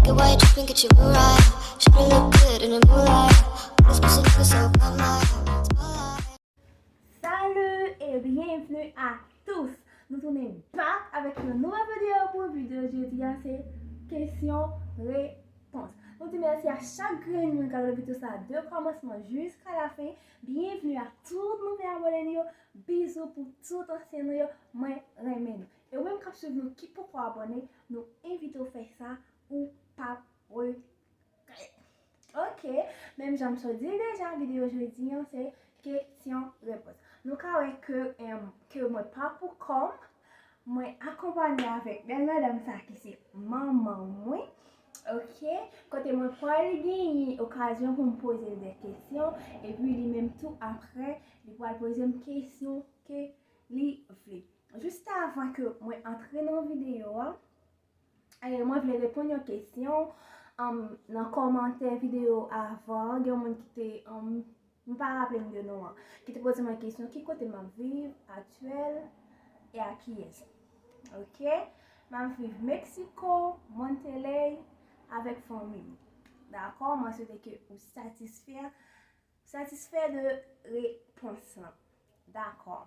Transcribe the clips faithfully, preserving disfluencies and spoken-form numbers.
Get white, dripping, get your Mariah. She look good in the moonlight. All these pussy niggas so bad, my spotlight. Salut et bienvenue à tous. Nou tounen back avèk yon nouvo videyo. Pou videyo jodi a, se kesyon repons. Nou di mèsi a chak grenn moun k ap gade videyo sa a de kòmansman jiska lafen. Byenvni a tout nouvo abòne nou yo. Bizou pou tout ansyen nou yo. Mwen renmen nou. E ou menm k ap swiv nou ki poko abòne, nou envite w fè sa, ou p ap regrèt. Ok, menm jan m sot di deja, videyo jodi an se kesyon repons. Nou ka wè ke, em, ke mwen pa pou kò m, mwen akonpanye avèk bèl madanm sa ki se manman mwen. Ok, kote mwen pral genyen okazyon pou m poze l de kesyon, epi li menm tou apre, li pral poze m kesyon ke li vle. Jis avan ke mwen antre nan videyo a, e, mwen vle reponn yon kesyon, um, nan kòmantè videyo avan, gen yon moun ki te, um, m pa raple m de non an, ki te poze mwen kesyon, ki kote m ap viv aktyèl e ak kiyès? Ok? M ap viv Meksiko, Monterrey, avèk fanmi m. Dakò? Mwen swete ke ou satisfè, satisfè de repons lan. Dakò.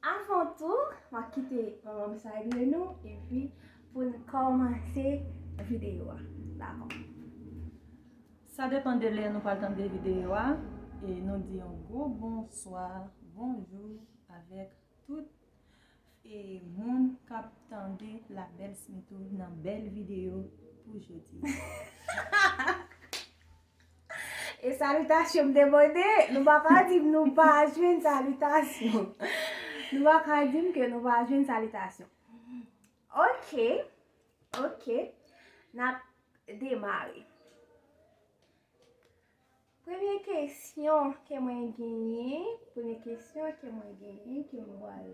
Avan tou, m ap kite manman m salye nou, epi pou n kòmanse videyo a. Dakò. Sa depann de lè nou pral tande videyo a, e nou di yon gwo bonswa, bonjou avèk tout e moun k ap tande La Belle Smito nan bèl videyo pou jodi. E salitasyon m te mande, nou pa ka di m nou pa jwenn salitasyon. Nou pa ka di m ke nou pa jwenn salitasyon. Ok, ok, n ap demare. Premye kesyon ke mwen genyen, premye kesyon ke mwen genyen, ke mwen pral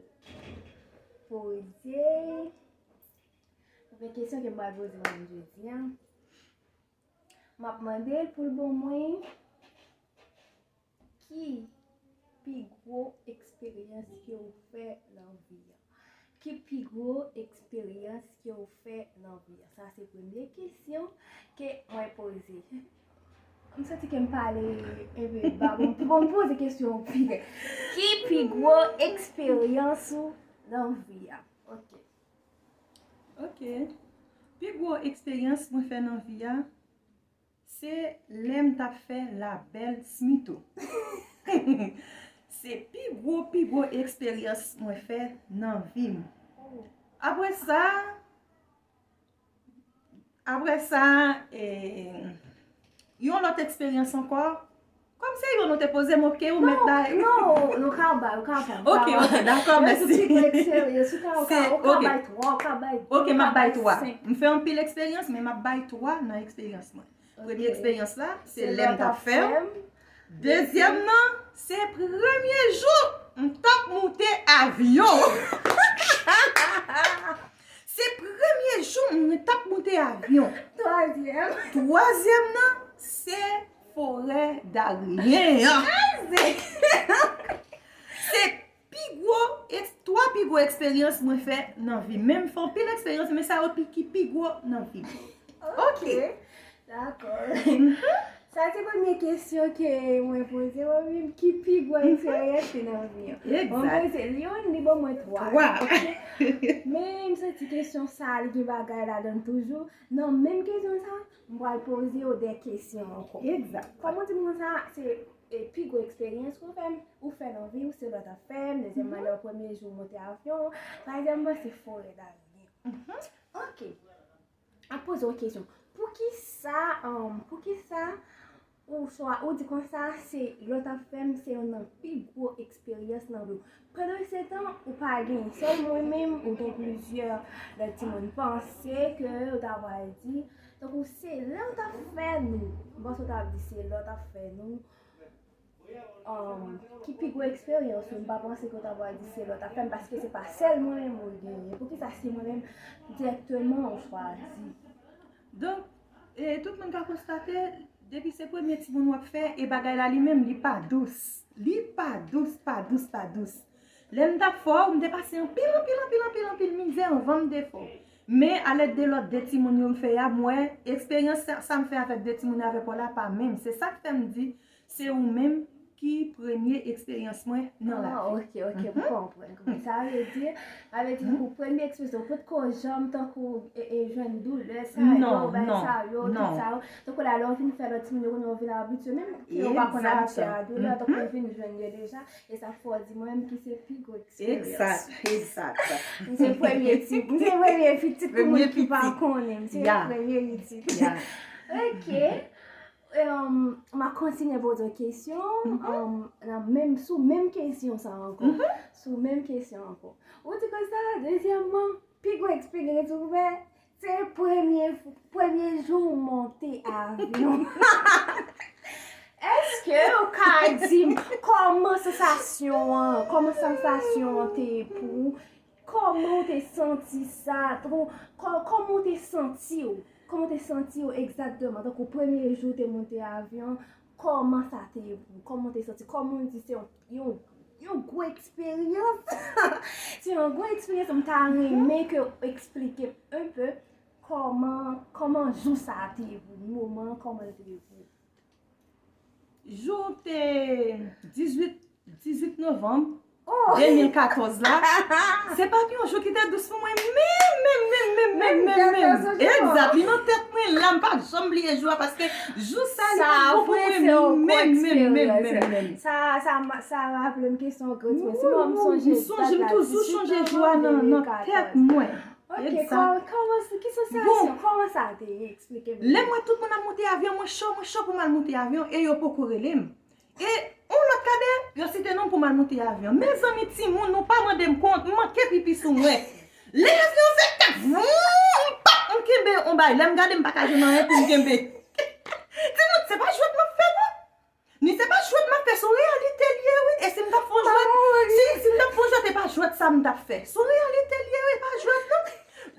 poze, premye kesyon ke mwen pral poze mwen menm jodi a, m ap mande l pou l ban mwen ki pi gwo eksperyans ke w fè nan vi a. Ki pi gwo eksperyans ke w fè nan vi a? Sa se premye kesyon ke mwen poze. M santi ke m pale enpe ba, bon, bon, m poze kesyon an pi byen. Ki pi gwo eksperyans ou nan vi a? Ok. Ok. Pi gwo eksperyans mwen fè nan vi a, se lè m t ap fè La Belle Smito. Se pi gwo, pi gwo eksperyans mwen fè nan vi m. Apre sa, apre sa, e, yon lòt eksperyans ankò. Kòm se yon nou te poze m, ok, ou mèt bay. Non, nou ka bay, ou ka bay. Ok, ok, dakò, mèsi. Ou ka bay twa, ou ka bay, ok, m ap bay twa. M fè anpil eksperyans, men m ap bay twa nan eksperyans mwen. Premye eksperyans la, se lè m t ap fè m. Dezyèm nan, se premye jou m t ap moute avyon. Se premye jou m t ap moute avyon. Twazyèm. Twazyèm nan, se forè Darien an. Se pi gwo, eks-, twa pi gwo eksperyans mwen fè nan vi m. Men m fè anpil eksperyans, men sa yo pi, ki pi gwo nan vi m. Ok. Dakò. Sa se premye kesyon ke mwen poze mwen menm, ki pi gwo eksperyans ki nan vi an. Mwen poze l youn, li ban mwen twa. Twa. Ok. Men m santi kesyon sa, li gen bagay ladan l toujou. Nan menm kesyon sa, m pral poze w de kesyon ankò. Egzak. Kòman w di m konsa, se, e, pi gwo eksperyans ou fè, ou fè nan vi w, se lòt ap fè m, dezyèm nan, lè w premye jou w monte avyon, twazyèm nan, se forè Darien. Ok. Ap poze w kesyon. Poukisa, um, poukisa ou chwa, ou di konsa, se lòt ap fè m, se youn nan pi gwo eksperyans nan vi w? Pandan se tan, ou pa gen sèl mwen menm, ou gen plizyè lòt timoun. Panse ke yo ta pral di, tankou se lòt ap fè nou. M panse w ta ap di se lòt ap fè nou. Um, ki pi gwo eksperyans ou, m pa panse ke w ta pral di se lòt ap fè m, paske se pa sèl mwen menm ou genyen. Poukisa se mwen menm dirèkteman ou chwazi? Donk, e, tout moun ka konstate, depi se premye timoun w ap fè, e bagay la li menm, li pa dous. Li pa dous, pa dous, pa dous. Lè m t ap fè w, m te pase anpil, anpil, anpil, anpil, anpil mizè anvan m te fè w. Men alèd de lòt de timoun yo m fè a, m wè eksperyans sa, sa m fè avèk de timoun yo avèk Paula pa menm. Se sa k fè m di, se ou menm ki premye eksperyans mwen nan lavi. Ah, ok, ok, m konprann. Sa vle di, sa vle di pou premye eksperyans ou potko janm tankou e, e jwenn doulè sa yo, bay sa yo, tout sa yo. Tankou la lè w vin fè lòt timoun yo konnen w vin abitye, menm ke w pa konn abitye a doulè, tankou w vin jwenn yo deja, e sa fè w di mwen menm ki se pi gwo eksperyans. Egzat, egzat. M se premye ti, m se premye pitit pou moun ki pa konnen, m se premye pitit. Ok. Um, m a kontinye poze w kesyon, um, nan menm, sou menm kesyon sa ankò. Sou menm kesyon ankò. Ou di konsa, dezyèmman, pi gwo eksperyans ou fè, se premye, premye jou w monte avyon. Èske ou ka di m kòman sansasyon an, kòman sansasyon an te ye pou ou? Kòman w te santi sa? Kò-, kòman w te santi w? Kòman w te santi w egzakteman? Tankou premye jou w te monte avyon, kòman sa te ye pou ou? Kòman w te santi? Kòman w di se yon, yon, yon gwo eksperyans? Se yon gwo eksperyans, m ta renmen ke w eksplike m un peu kòman, kòman jou sa a te ye pou ou, moman an, kòman l te ye pou ou. Jou te dizuit, dizuit novanm de mil katòz la, se pa t yon jou ki te dous pou mwen menm, menm, menm, menm, menm, menm, menm, menm. Egzat, li nan tèt mwen la, m p ap janm bliye jou a, paske jou sa, li pa t bon pou mwen menm, menm, menm, menm, menm. Sa, sa, sa raple m kesyon w poze mwen. Si mwen m sonje dat la, dizuit novanm de mil katòz. M sonje, m toujou sonje jou a nan, nan tèt mwen. Ok, kòman, ki sansasyon, kòman sa te ye? Eksplike m. Lè m wè tout moun ap monte avyon, mwen cho, mwen cho pou m al monte avyon, e yo poko rele m. E yon lòt kadè, yo site non m pou m al monte avyon. Mezanmi timoun, nou pa mande m kont, m manke pipi sou mwen. Lè avyon fè kat, voum, m pap, m kenbe yon bagay. Lè m gade, m pa ka jwenn anyen pou m kenbe. Timoun, se pa jwèt m ap fè non. Ni se pa jwèt m ap fè, se yon reyalite l ye wi. E si m t ap fè yon jwèt, si, si m t ap fè yon jwèt, e pa jwèt sa m t ap fè. Se yon reyalite l ye wi, e pa jwèt non.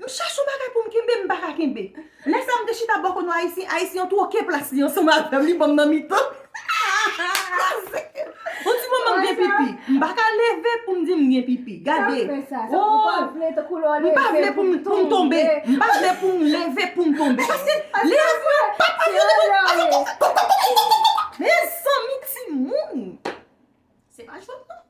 M chache yon bagay pou m kenbe, m pa ka kenbe. Lè sa m te chita bò kono Ayisyen, Ayisyen an twoke plas li ansanm avè m, li ban m nan mitan. Yon ti moman m gen pipi. M pa ka leve pou m di m gen pipi. Gade. Sa fè sa. Ou pa vle tankou lè w leve pou m tonbe. M pa vle pou m leve pou m tonbe. Paske lè avyon pa pa vle. Mezanmi timoun. Se pa jwèt non.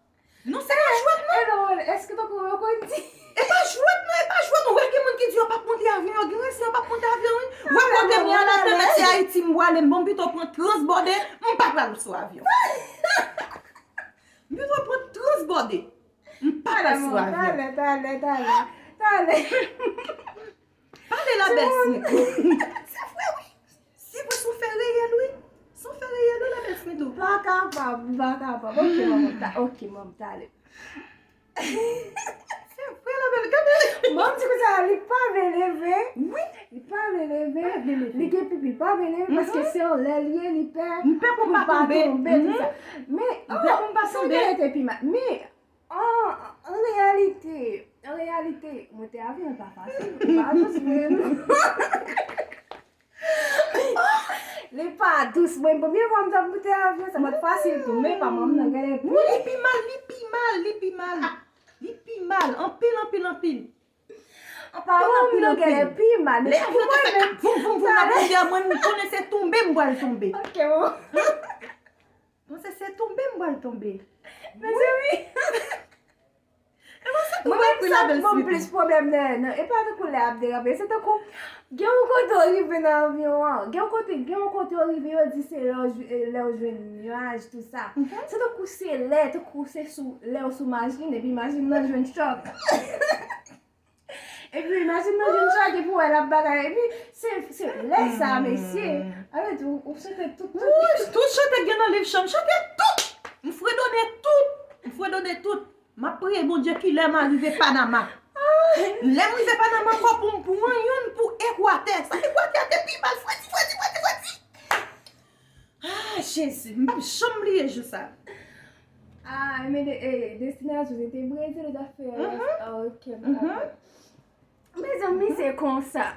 Non, se pa jwèt non. E non, èske tankou yo konn di? E pa jwèt non, e pa jwèt non. Ou wè gen moun ki di yo p ap monte avyon, yo gen rezon yo p ap monte avyon wi. Ou wè kote m ye a la, tèlè se Ayiti m pwale, m bon m pito pran transbòde, m pa pral sou avyon. M pito pran transbòde. M pa pral sou avyon. Talè, talè, talè, talè. Pale la bèl Smith. Se vre wi. Se vre, se yon fè reyèl wi. Se yon fè reyèl wi la bèl Smith. Pa kapab, pa kapab. Ok, manman, ta, ok, manman, talè. Se vre la bèl, gade. Manman di konsa, li pa vle leve. Wi. Li pa vle leve. Li gen pipi, li pa vle leve paske se anlè l ye, li pè. M pè pou m pa tonbe. Tout sa. Men, oh, sa genlè te pi mal. Men, An, an reyalite, an reyalite, monte avyon pa fasil. Li pa dous menm. Li pa dous. Mwen, premye fwa m t ap monte avyon, sa pa t fasil tou, men pa manm nan genlè pi. Wi, li pi mal, li pi mal, li pi mal. Li pi mal, anpil, anpil, anpil. An paran m nan genlè pi mal. Lè avyon te fè voum voum voum nan pwodè a, mwen m konnen se tonbe m pral tonbe. Ok, bon. Panse se tonbe m pral tonbe. Mezanmi. Mwen menm sa k ban m plis pwoblèm nan, nan, e pa tankou lè ap derape, se tankou gen yon kote w rive nan avyon an, gen yon kote, gen yon kote w rive, yo di se lè w jwe- lè w jwenn nyaj, tout sa. Se tankou se lè, tankou se sou lè w sou machin, epi machin nan jwenn chòk. Epi machin nan jwenn chòk, epi w wè l ap bagay, epi se, se lè sa, mesye. Sa vle di, ou, ou chante tout, tout. Wi, tout chante k gen nan liv chan, m chante tout! M fredone tout! M fredone tout! M ap priye Bondye kilè m a rive Panama. Lè m rive Panama ankò pou m pran youn pou Ekwatè. Sa Ekwatè a te pi mal, fredi, fredi, fredi, fredi. Ah, Jezi, m p ap janm bliye jou sa. Ah, men de, eh, destinasyon se te Brezil ou t ap fè? Ah, ok, m kapab. Mezanmi, se konsa.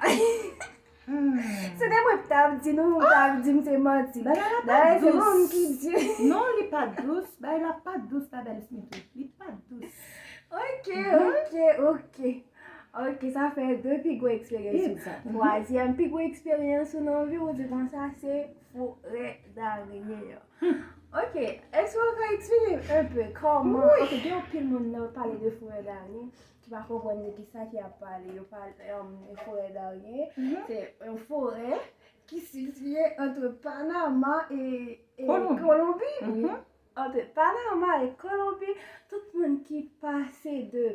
Se te mwen k t ap di nou, ou t ap di m se manti. Dayè, se manm ki di. Non, li pa dous. Bagay la pa dous, la bèl Smith. Li pa dous. Ok, ok, ok. Ok, sa fè de pi gwo eksperyans ou. Twazyèm pi gwo eksperyans ou nan vi w, ou di konsa, se forè daryen an. Ok, èske w ka eksplike m enpe kòman, ok, gen anpil moun lè yo pale de forè daryen ki pa konprann de kisa ki ap pale. Yo pale, um, forè daryen, se yon forè ki sitiye ant Panama e, e Kolonbi. Ant Panama e Kolonbi, tout moun ki pase de,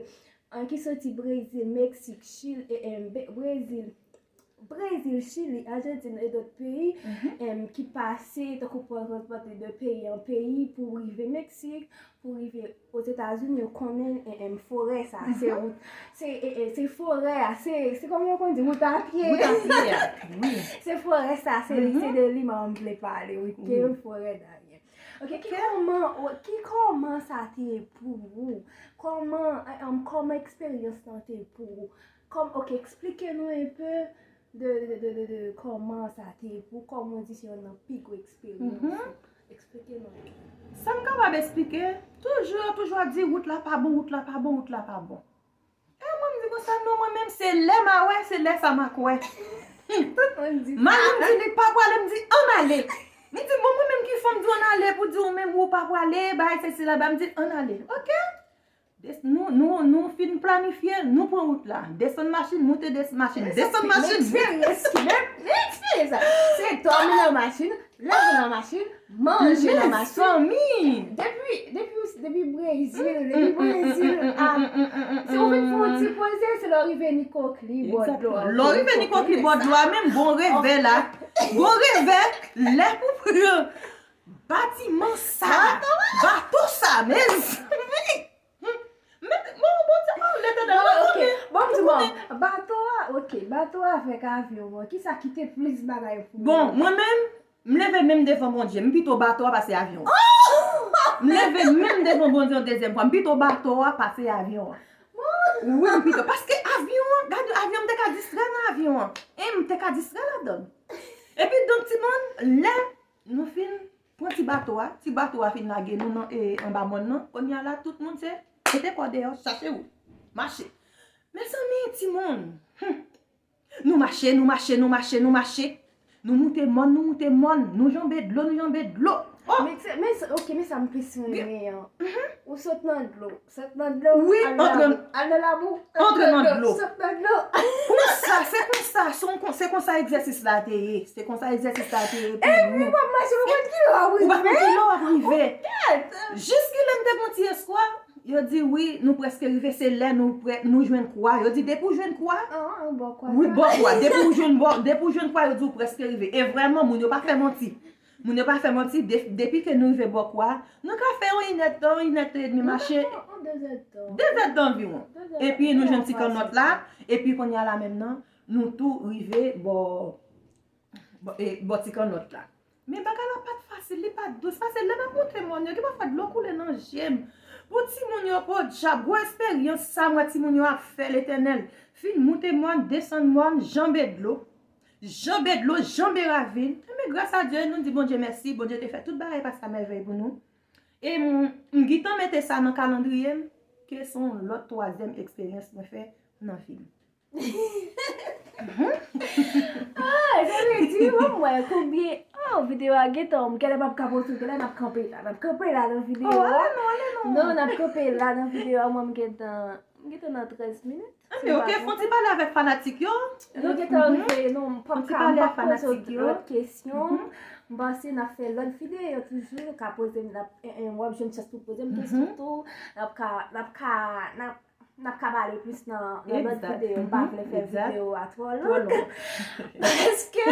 an, ki soti Brezil, Meksik, Chili, e, e, Be-, Brezil, Brezil, Chili, Ajantin e dòt peyi, em, ki pase, tankou pran transpòte de peyi an peyi pou rive Meksik, pou rive Ozetazini, yo konnen, em, forè sa, se wout, se, e, e, se forè a, se, se kòman yo konn di, wout a pye. Wout a pye a, wi. Se forè sa, se, se de li m vle pale, wi, ke forè daryen. Ok, ki kòman, ki kòman sa te ye pou ou? Kòman, em, kòman eksperyans lan te ye pou ou? Kòm, ok, eksplike nou enpe de, de, de, de, de kòman sa te ye pou ou, kòm ou di se youn nan pi gwo eksperyans ou. Eksplike nou. Sa m kapab eksplike, toujou, yo toujou ap di, wout la pa bon, wout la pa bon, wout la pa bon. E mwen, m di konsa, non, mwen menm, se lè m a wè, se lè sa m a kwè. Tout moun di sa. Mari m di li pa pwale, m di, ann ale. M di, bon, mwen menm ki fanm di w ann ale, pou di w menm ou pa pwale, bay sesi la, ba, m di, ann ale. Ok? Des-, nou, nou, nou fin planifye, nou pran wout la. Desann machin, moute des-, machin, desann machin. Men eksperyans ki, men, men eksperyans sa. Se dòmi nan machin, leve nan machin, manje nan machin. Mezanmi! Depi, depi, depi Brezil, depi Brezil a, si w vin fè yon ti poze, se lè w rive Nikokli, bò dlo a. Lè w rive Nikokli, bò dlo a, menm bon revè la. Bon revè, lè pou pran batiman sa, bato sa, mezanmi! Hmm. Men, bon, bon, Letènèl, ok. Bon, m di, bon, bato a, ok, bato a avèk avyon an, kisa ki te plis bagay pou ou? Bon, mwen menm, m leve menm devan Bondye, m pito bato a pase avyon an. M leve menm devan Bondye yon dezyèm fwa, m pito bato a pase avyon an. Wi, m pito, paske avyon an, gade, avyon, m te ka distrè nan avyon an. E m te ka distrè ladan l. Epi, donk, timoun, lè nou fin pran ti bato a, ti bato a fin lage nou nan, e, anba mòn nan. Kounye a la, tout moun se mete kò deyò, chache wout, mache. Mezanmi, timoun, hmm. Nou mache, nou mache, nou mache, nou mache. Nou moute mòn, nou moute mòn. Nou janbe dlo, nou janbe dlo. Oh! Men se, men se, ok, men sa m plis renmen an. Ou sot nan dlo. Sot nan dlo, wi, al nan labou. Al nan labou, antre nan dlo. Sot nan dlo. Konsa, se konsa, se yon kon-, se konsa egzèsis la te ye. Se konsa egzèsis la te ye pou nou. Epi w ap mache, ou pa konn kilè w ap rive. Ou pa konn kilè w ap rive. Ou kèt. Jiskilè m te gen yon ti espwa, yo di, wi, nou prèske rive, se lè nou prè, nou jwenn kwa. Yo di, depi w jwenn kwa, wi, bò kwa. Depi w jwenn bò, depi w jwenn kwa, yo di w prèske rive. E vrèman, moun yo pa fè manti. Moun yo pa fè manti, de-, depi ke nou rive bò kwa, nou ka fè yon inèdtan, yon inèdtan edmi mache. Yon dezèdtan. Dezèdtan anviwon. Epi nou jwenn ti kannòt la, epi kounye a la menm nan, nou tou rive bò, bò, e, bò ti kannòt la. Men bagay la pa t fasil, li pa t dous, paske lè m ap monte mòn yo, gen pafwa dlo koule nan je m. Pou timoun yo, podyab, gwo esperyans sa m wè timoun yo ap fè, Letènèl. Fin monte mòn, desann mòn, janbe dlo. Janbe dlo, janbe ravin. Enben, gras a Dye, nou di Bondye mèsi. Bondye te fè tout bagay pase a mèvèy pou nou. E m, m gentan mete sa nan kalandriye m, ke se yon lòt twazyèm eksperyans mwen fè nan vi m. Ah, sa vle di, mwen, mwen, konbyen, oh, videyo a gentan, m genlè p ap ka pote, genlè n ap kanpe la, n ap kanpe la nan videyo a. Oh, ale non, ale non. Non, n ap kanpe la nan videyo a, mwen, m gentan, m gentan nan trèz minit. Anben, ok, fè yon ti pale avèk fanatik yo. Nou gentan rive, nou, m p ap ka, m p ap poze w lòt kesyon. M panse n ap fè lòt videyo toujou, ou ka poze m, n ap, eh, eh, w ap jwenn chans pou poze m kesyon tou. N ap ka, n ap ka, n ap, n ap ka pale plis nan, nan lòt videyo. M pa vle fè videyo a twò long. Paske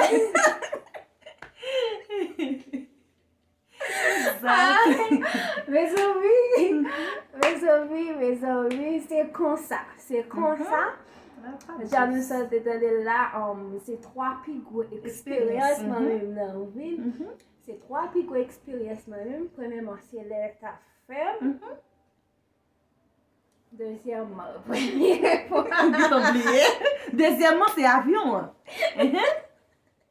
Ay, mezanmi, mezanmi, mezanmi, se konsa, se konsa. Jan nou sot tande l la, um, se twa pi gwo eksperyans mwen menm nan vi m. Se twa pi gwo eksperyans mwen menm. Premyèman, se lè l t ap fè m. Dezyèmman, premye fwa. Ou gentan bliye. Dezyèmman, se avyon an. Enhen.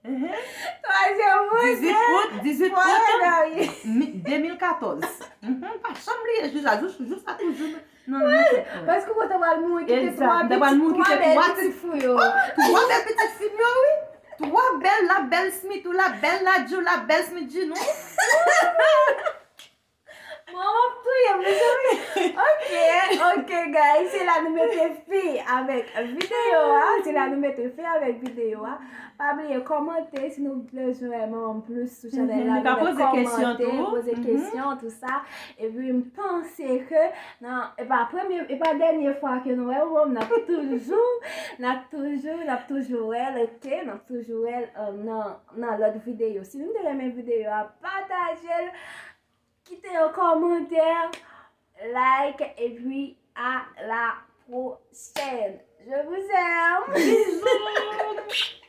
Enhen. Twazyèmman, se dizuit out, dizuit out mi-, de mil katòz. Enhen, pa janm bliye, jis a, jis, jis a toujou. Non, non, non. Paske ou te pral mouri kite twa pitit, twa bèl pitit fi w yo. Twa bèl pitit fi m yo, wi. Twa bèl, la bèl Smith ou, la bèl la Ju, la bèl Smith Ju nou. Bon, w ap touye m, mezanmi. Ok, ok, guys. Se la nou mete fen avèk videyo a. Se la nou mete fen avèk videyo a. Pa bliye kòmante si nou bezwen manman m plis sou chanèl la. Nou ka poze kesyon tou. Poze kesyon, tou sa. Epi m panse ke nan, e pa premye, e pa dènye fwa ke nou wè w, n ap toujou, n ap toujou, n ap toujou wè l, ok? N ap toujou wè l, euh, nan, nan lòt videyo. Si nou te renmen videyo a, pataje l, kite yon kòmantè, like, epi à la prochaine. Je vous aime. Bisous.